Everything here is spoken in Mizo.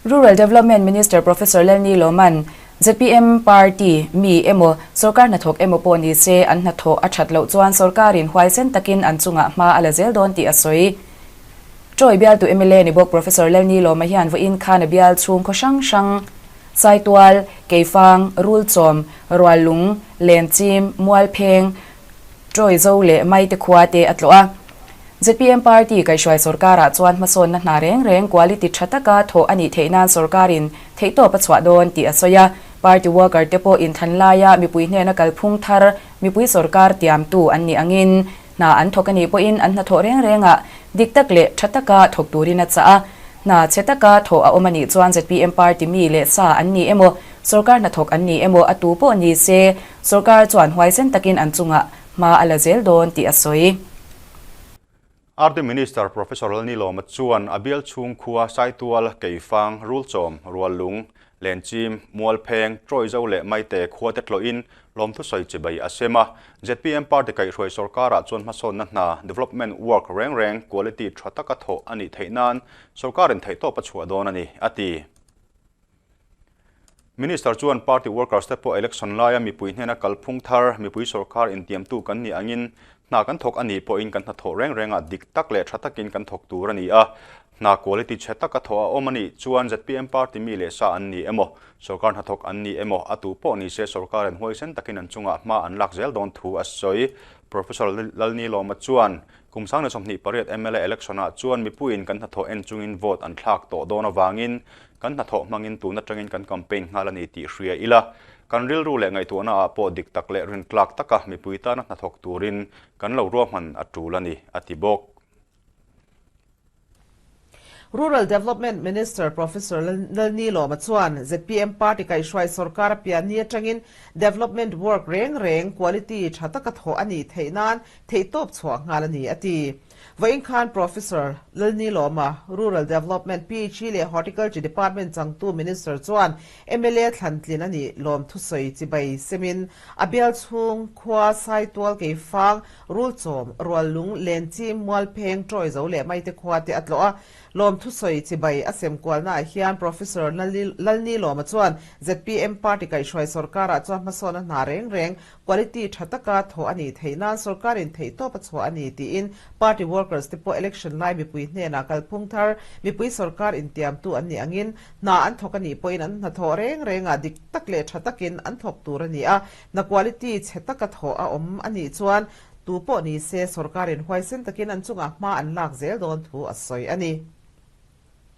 Rural Development Minister Professor Lalni Lawman, zpm party mi emaw, sorkar hnathawk emaw pawh ni se an hnathawh a that loh chuan sorkarin huaisen takin an chungah hma a la zel dawn tih a sawi. Troy bialtu mla ni bawk Professor Lalni Lawma hian vawiin khan a bial chhung khaw hrang hrang, Saitual, Keifang, Rulchawm, Ruallung, Lenchim, Mualpheng, Troy Zo leh Maite khua te a tlawh a. Zpm party kaihhruai sorkarah chuan hmasawnna hna reng reng quality tha taka thawh a nih theih nan sorkarin theihtawp a chhuah dawn tih a sawi a. Party worker te pawh inthan laia mipui hnena kalphung thar mipui sorkar tiamtu an nih angin hna an thawk a nih pawhin an hnathawh reng rengah dik tak leh tha taka thawk turin a chah a. Hna chhe taka thawh a awm a nih chuan zpm party mi leh sa an ni emaw, sorkar hnathawk an ni emaw a tu pawh ni se sorkar chuan huaisen takin an chungah hma a la zel dawn tih a sawi. RD Minister Professor Lalnilawma chuan a bial chhung khua Saitual, Keifang, Rulchawm, Ruallung, Lenchim, Mualpheng, Troizo leh Maite khuate tlawhin lawmthu sawi chibai a sem a. Zpm party kaihhruai sorkarah chuan hmasawnna hna, development work, reng reng quality tha taka thawh a nih theih nan sorkarin theihtawp a chhuah dawn a ni, a ti. Minister chuan party workers te pawh election laia mipui hnena kalphung thar, mipui sorkar intiamtu kan nih angin hna kan thawk a nih pawhin kan hnathawh reng rengah dik tak leh tha takin kan thawk tur a ni a. Hna quality chhe taka thawh a awm a nih chuan zpm party mi leh sa an ni emaw, sorkar hnathawk an ni emaw, a tu pawh ni se sorkarin huaisen takin an chungah hma an lak zel dawn thu a sawi. Professor Lalnilawma chuan kum 28 mla election-ah chuan mipuiin kan hnathawh en chungin vote an thlak tawh dawn avangin Kan hnathawh hmangin tun atangin kan campaign nghal a ni tih hria ila, kan rilru leh ngaihtuahna ah pawh dik tak leh rintlak taka mipui tana hnathawk turin kan lo ruahman a tul a ni, a ti bawk. Rural Development Minister Professor Lalnilawma chuan zpm party kaihhruai sorkar a pian ni atangin development work reng reng quality tha taka thawh a nih theih nan theihtawp chhuah nghal a ni, a ti. Vawiin khan Professor Lalnilawma, Rural Development, PHE leh Horticulture Department changtu Minister chuan mla thlantlin a nih lawm thusawi chibai semin a bial chhung khua Saitual Keifang, Rulchawm, Ruallung, Lenchim, Mualpheng, Tawizo leh Maite khua te a tlawh a. Lawm thusawi chibai a sem kualnaah hian Professor Lalnilawma chuan zpm party kaihhruai sorkarah chuan hmasawn a hna reng reng Quality tha taka thawh a nih theih nan sorkarin theihtawp a chhuah a ni tiin party workers te pawh election lai mipui hnenah kalphung thar mipui sorkar intiamtu an nih angin hna an thawk a nih pawhin an hnathawh reng rengah dik tak leh tha takin an thawk tur a ni a, hna quality chhe taka thawh a awm a nih chuan tu pawh ni se sorkarin huaisen takin an chungah hma an lak zel dawn thu a sawi a ni.